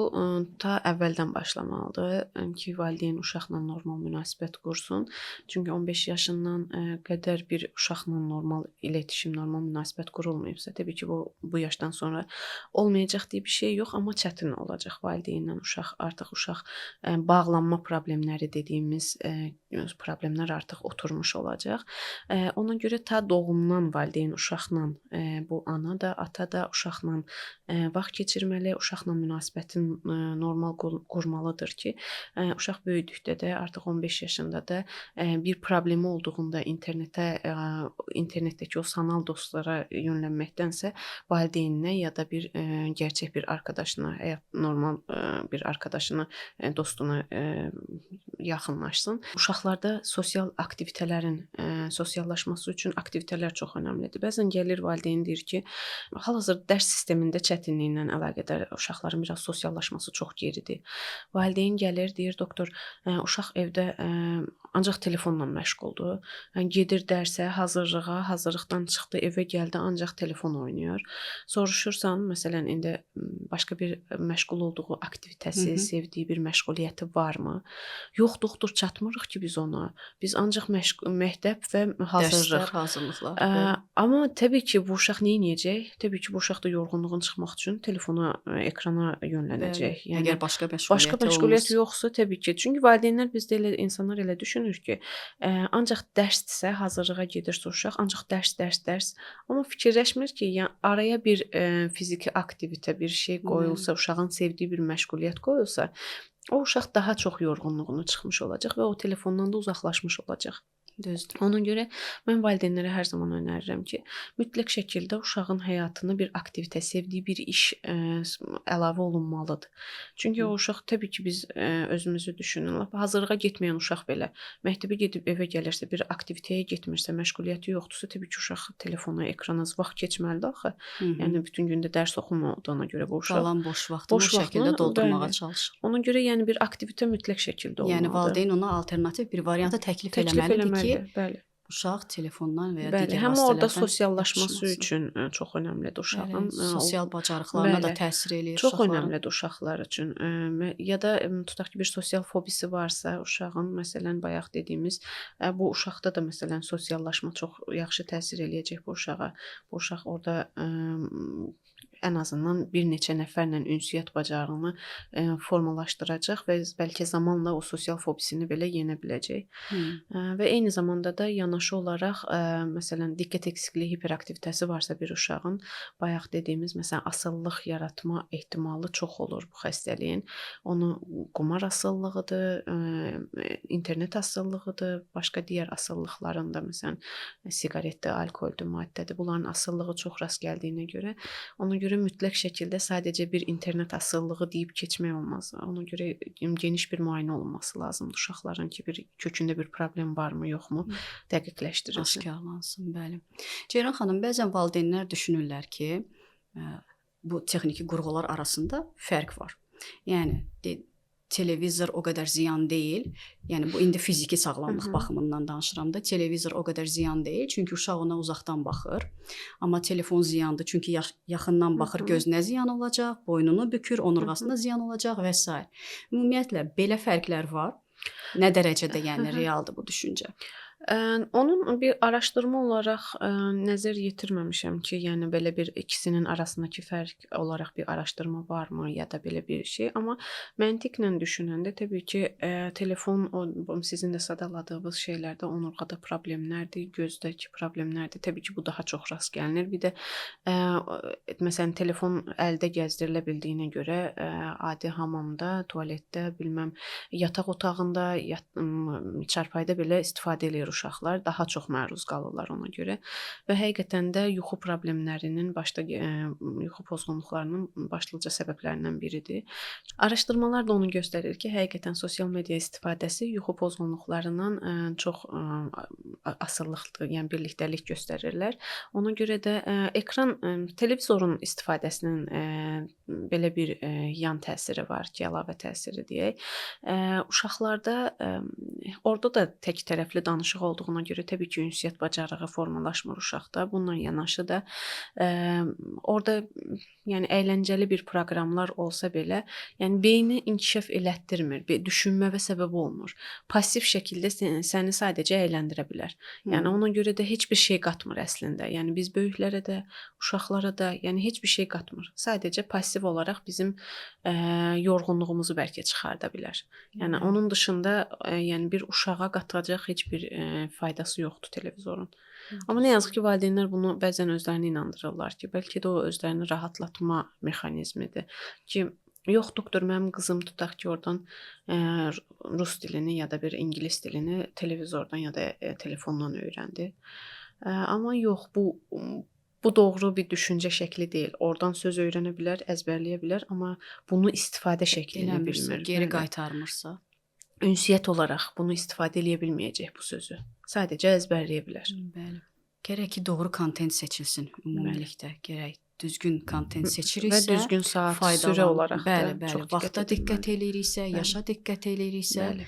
ta əvvəldən başlamalıdır ki, valideyn uşaqla normal münasibət qursun. Çünki 15 yaşından qədər bir uşaqla normal iletişim, normal münasibət qurulmayıbsa, təbii ki, bu yaşdan sonra olmayacaq deyə bir şey yox, amma çətin olacaq valideynlə uşaq, artıq uşaq bağlanma problemləri dediyimiz problemlər artıq oturmuş olacaq. Ona görə ta doğumdan valideyn uşaqla, bu ana da, ata da uşaqla vaxt keçirməli, uşaqla münasibətin normal qurmalıdır ki, uşaq böyüdükdə də artıq 15 yaşında da bir problemi olduğunda internetdəki o sanal dostlara yönlənməkdənsə valideyninə ya da bir gerçək bir arkadaşına, həyat normal bir arkadaşına, dostuna yaxınlaşsın. Uşaqlarda sosial aktivitələrin sosiallaşması üçün aktivitələr çox önəmlidir. Bəzən gəlir valideyn deyir ki, hal-hazırda dərs sistemində çətinliklə əlaqədar uşaqların biraz sosiallaşması çox geridir. Valideyn gəlir, deyir doktor, uşaq evdə ancaq telefonla məşğuldur. Yəni gedir dərsə, hazırlığa, hazırlıqdan çıxdı, evə gəldi, ancaq telefon oynayır. Soruşursan, məsələn, indi başqa bir məşğul olduğu aktivitəsi, sevdiyi bir məşğuliyyəti varmı? Yox, doktor, çatmırıq ki biz ona. Biz ancaq məktəb və hazırlıq. Dərslər, hazırlıqlar. Amma təbii ki, bu uşaq nə edəcək? Təbii ki, bu uşaq da yorğunluğun çıxmaq üçün telefona, ekrana yönlənəcək. Bəli. Yəni əgər başqa məşğuliyyət yoxsa təbii ki, çünki valideynlər bizdə elə insanlar elə düşünür ki, ancaq dərsdirsə, hazırlığa gedirsə uşaq, ancaq dərs, dərs, dərs. Amma fikirləşmir ki, yəni araya bir fiziki aktivitə, bir şey qoyulsa, uşağın sevdiyi bir məşğuliyyət qoyulsa, o uşaq daha çox yorğunluğunu çıxmış olacaq və o telefondan da uzaqlaşmış olacaq. Düzdür. Ona görə mən valideynlərə hər zaman önərirəm ki, mütləq şəkildə uşağın həyatına bir aktivitə, sevdiyi bir iş əlavə olunmalıdır. Çünki o uşaq təbii ki, biz özümüzü düşünün. Lap hazırlığa getməyən uşaq belə məktəbə gedib evə gəlirsə, bir aktivitəyə getmirsə, məşğuliyyəti yoxdursa, təbii ki, uşaq telefona, ekrana vaxt keçməlidir axı. Yəni bütün gündə dərs oxumadığına görə bu uşaq qalan boş vaxtını o şəkildə doldurmağa çalışır. Ona görə yəni bir aktivitə mütləq şəkildə olmalıdır. Yəni valideyn ona alternativ bir variantı təklif eləməlidir ki, bəli. Uşaq telefondan və ya digər həm vasitələrdən orada sosiallaşması üçün çox önəmlidir uşağın. Bəli, sosial bacarıqlarına da təsir eləyir çox uşaqların. Önəmlidir uşaqlar üçün. Ya da tutaq ki, bir sosial fobisi varsa uşağın, məsələn, bayaq dediyimiz, bu uşaqda da məsələn sosiallaşma çox yaxşı təsir eləyəcək bu uşağa. Bu uşaq orada ən azından bir neçə nəfərlə ünsiyyət bacarığını formalaşdıracaq və bəlkə zamanla o sosial fobisini belə yenə biləcək. Və eyni zamanda da yanaşı olaraq məsələn diqqət eksikliyi hiperaktivitəsi varsa bir uşağın, bayaq dediyimiz məsələn asılılıq yaratma ehtimalı çox olur bu xəstəliyin. Onu qumar asılılığıdır, internet asılılığıdır, başqa digər asılılıqların da məsələn siqaretdir, alkoldür, maddədir. Bunların asılılığı çox rast gəldiyinə görə ona görə mütləq şəkildə sadəcə bir internet asılılığı deyib keçmək olmaz. Ona görə geniş bir müayinə olunması lazımdır uşaqların ki, bir kökündə bir problem varmı, yoxmu dəqiqləşdirilsin. Aşkarlansın, bəli. Ceyran xanım, bəzən valideynlər düşünürlər ki, bu texniki qurğular arasında fərq var. Yəni televizor o qədər ziyan deyil. Yəni bu indi fiziki sağlamlıq baxımından danışıram da. Televizor o qədər ziyan deyil, çünki uşaq ona uzaqdan baxır. Amma telefon ziyandır, çünki yaxından baxır, gözünə ziyan olacaq, boynunu bükür, onurğasına ziyan olacaq və s. Ümumiyyətlə belə fərqlər var. Nə dərəcədə yəni realdır bu düşüncə? Onun bir araşdırma olaraq nəzər yetirməmişəm ki, yəni belə bir ikisinin arasındakı fərq olaraq bir araşdırma varmı ya da belə bir şey, amma məntiqlə düşünəndə təbii ki, telefon o sizin də sadaladığınız şeylərdə onurğada problemlərdir, gözdəki problemlərdir. Təbii ki, bu daha çox rast gəlinir. Bir də məsələn telefon əldə gəzdirilə bildiyinə görə adi hamamda, tualetdə, bilməm, yataq otağında, çarpayıda belə istifadə eləyir uşaqlar, daha çox məruz qalırlar ona görə və həqiqətən də yuxu problemlərinin yuxu pozğunluqlarının başlıca səbəblərindən biridir. Araşdırmalar da onu göstərir ki, həqiqətən sosial media istifadəsi yuxu pozğunluqlarından çox asılılıqdır, yəni birlikdəlik göstərirlər. Ona görə də ekran, televizorun istifadəsinin belə bir yan təsiri var ki, əlavə təsiri deyək. Uşaqlarda orada da tək tərəfli danışıq olduğuna görə təbii ki, ünsiyyət bacarığı formalaşmır uşaqda. Bununla yanaşı da orada yəni əyləncəli bir proqramlar olsa belə, yəni beyni inkişaf elətdirmir, düşünməyə səbəb olmur. Pasiv şəkildə səni sadəcə əyləndirə bilər. Yəni ona görə də heç bir şey qatmır əslində. Yəni biz böyüklərə də, uşaqlara da, yəni heç bir şey qatmır. Sadəcə pasiv olaraq bizim yorğunluğumuzu bəlkə çıxarda bilər. Yəni onun dışında yəni bir uşağa qatacaq heç bir faydası yoxdur televizorun. Amma nə yazıq ki, valideynlər bunu bəzən özlərini inandırırlar ki, bəlkə də o özlərini rahatlatma mexanizmidir ki, yox doktor, mənim qızım tutaq ki, oradan rus dilini ya da bir ingilis dilini televizordan ya da telefondan öyrəndi. Amma yox, bu doğru bir düşüncə şəkli deyil. Oradan söz öyrənə bilər, əzbərləyə bilər, amma bunu istifadə şəklini bilmir. Geri qaytarmırsa. Ünsiyyət olaraq bunu istifadə eləyə bilməyəcək bu sözü. Sadəcə əzbərləyə bilər. Bəli. Gərək ki, doğru kontent seçilsin ümumilikdə. Gərək düzgün kontent Və seçiriksə, düzgün saat, sürə olaraq da bəli, bəli, çox diqqət vaxta diqqət edilməlidir. eləyiriksə, Bəli. yaşa diqqət eləyiriksə, Bəli.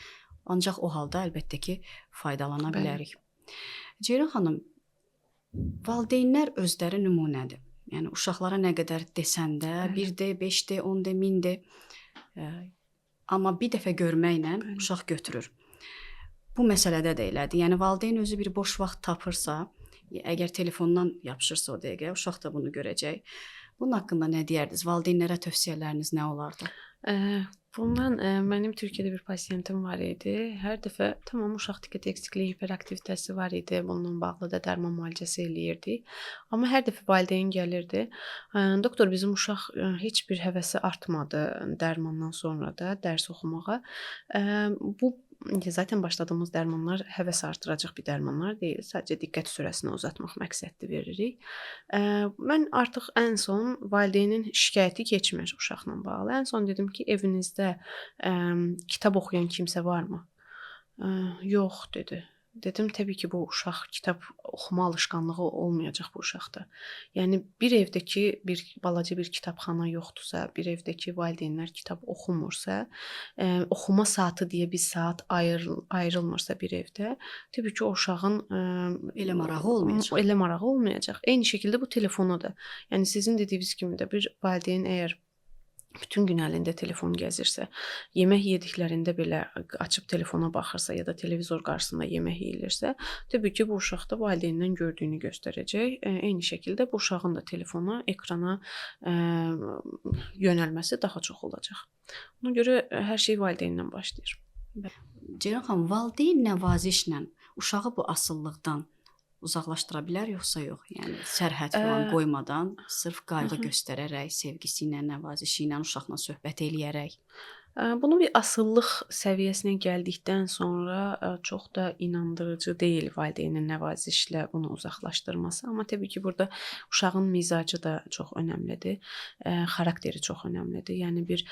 ancaq o halda əlbəttə ki, faydalana Bəli. bilərik. Ceyran xanım, valideynlər özləri nümunədir. Yəni uşaqlara nə qədər desən də, Bəli. 1D, 5D, 10D, 1000D, amma bir dəfə görməklə Bəli. uşaq götürür. Bu məsələdə də elədir. Yəni valideyn özü bir boş vaxt tapırsa, əgər telefondan yapışırsa o dəqiqə, uşaq da bunu görəcək. Bunun haqqında nə deyərdiniz? Valideynlərə tövsiyələriniz nə olardı? Bundan mənim Türkiyədə bir pasiyentim var idi. Hər dəfə tamam uşaq diqqət eksikliyi, hiperaktivitəsi var idi. Bununla bağlı da dərman müalicəsi eləyirdik. Amma hər dəfə valideyn gəlirdi. Doktor, bizim uşaq heç bir həvəsi artmadı dərmandan sonra da dərs oxumağa. Bu zaten başladığımız dərmanlar həvəs artıracaq bir dərmanlar deyil. Sadəcə diqqət sürəsini uzatmaq məqsədli veririk. Mən artıq ən son valideynin şikayəti keçmir uşaqla bağlı. Ən son dedim ki, evinizdə kitab oxuyan kimsə varmı? Yox dedi. Dedim, təbii ki, bu uşaq kitab oxuma alışqanlığı olmayacaq bu uşaqda. Yəni bir evdəki bir balaca bir kitabxana yoxdursa, bir evdəki valideynlər kitab oxumursa, oxuma saatı deyə bir saat ayrılmırsa bir evdə, təbii ki, o uşağın elə marağı olmayacaq. Elə marağı olmayacaq. Eyni şəkildə bu telefona da. Yəni sizin dediyiniz kimi də bir valideyn əgər bütün gün əlində telefon gəzirsə, yemək yediklərində belə açıb telefona baxırsa ya da televizor qarşısında yemək yeyilirsə, təbii ki, bu uşaq da valideynindən gördüyünü göstərəcək. Eyni şəkildə bu uşağın da telefona, ekrana yönəlməsi daha çox olacaq. Ona görə hər şey valideyndən başlayır. Ceyran xanım, valideyn nəvazişlə uşağı bu asılılıqdan uzaqlaşdıra bilər yoxsa yox? Yəni sərhəd falan qoymadan, sırf qayğı göstərərək, sevgisi ilə, nəvazişi ilə uşaqla söhbət eləyərək. Bunu bir asıllıq səviyyəsinə gəldikdən sonra çox da inandırıcı deyil valideynin nəvazişlə bunu uzaqlaşdırması. Amma təbii ki, burada uşağın mizacı da çox önəmlidir, xarakteri çox önəmlidir. Yəni bir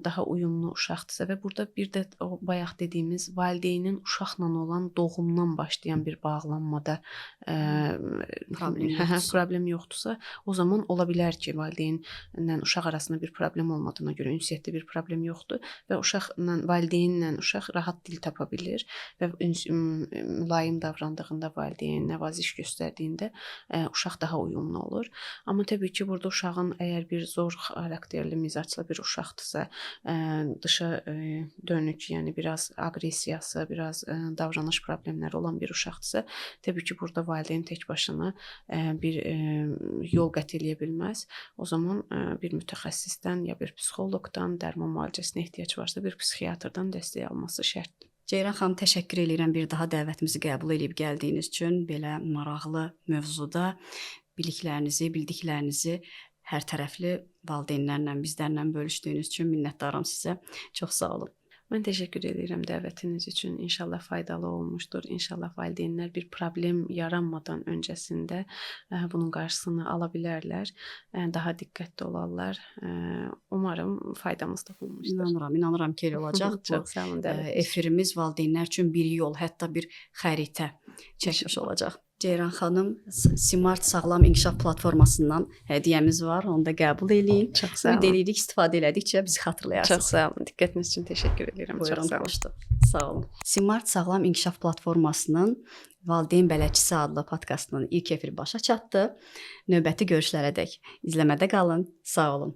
daha uyumlu uşaqdırsa və burada bir də o bayaq dediyimiz valideynin uşaqla olan doğumdan başlayan bir bağlanmada problem yoxdursa, o zaman ola bilər ki, valideynlə uşaq arasında bir problem olmadığına görə ünsiyyətdə bir problem yoxdur və uşaqla, valideynlə uşaq rahat dil tapa bilir və mülayim davrandığında valideyn, nəvaziş göstərdiyində uşaq daha uyumlu olur. Amma təbii ki, burada uşağın əgər bir zor xarakterli, mizaclı bir uşaqdırsa, dışa dönük, yəni biraz aqressiyası, biraz davranış problemləri olan bir uşaqdırsa, təbii ki, burada valideyn tək başına bir yol qət eləyə bilməz. O zaman bir mütəxəssisdən ya bir psixoloqdan, dərman müalicəsinə ehtiyac varsa bir psixiatrdan dəstək alması şərtdir. Ceyran xanım, təşəkkür eləyirəm bir daha dəvətimizi qəbul eləyib gəldiyiniz üçün. Belə maraqlı mövzuda biliklərinizi, bildiklərinizi hər tərəfli valideynlərlə, bizlərlə bölüşdüyünüz üçün minnətdaram sizə. Çox sağ olun. Mən təşəkkür edirəm dəvətiniz üçün. İnşallah faydalı olmuşdur. İnşallah valideynlər bir problem yaranmadan öncəsində bunun qarşısını ala bilərlər. Daha diqqətli olarlar. Umarım faydamız toxunmuşdur. İnanıram ki, elə olacaq. Çox sağ olun dəvətiniz. Efirimiz valideynlər üçün bir yol, hətta bir xəritə çəkmiş olacaq. Ceyran xanım, Simart Sağlam İnkişaf Platformasından hədiyyəmiz var. Onu da qəbul eləyin. Çox sağ olun. Ümid eləyirik, istifadə elədikcə bizi xatırlayarsınız. Çox sağ olun. Diqqətiniz üçün təşəkkür edirəm. Buyurun, Çox sağ olun. Sağ olun. Simart Sağlam İnkişaf Platformasının Valideyn Bələdçisi adlı podkastının ilk efiri başa çatdı. Növbəti görüşlərədək izləmədə qalın. Sağ olun.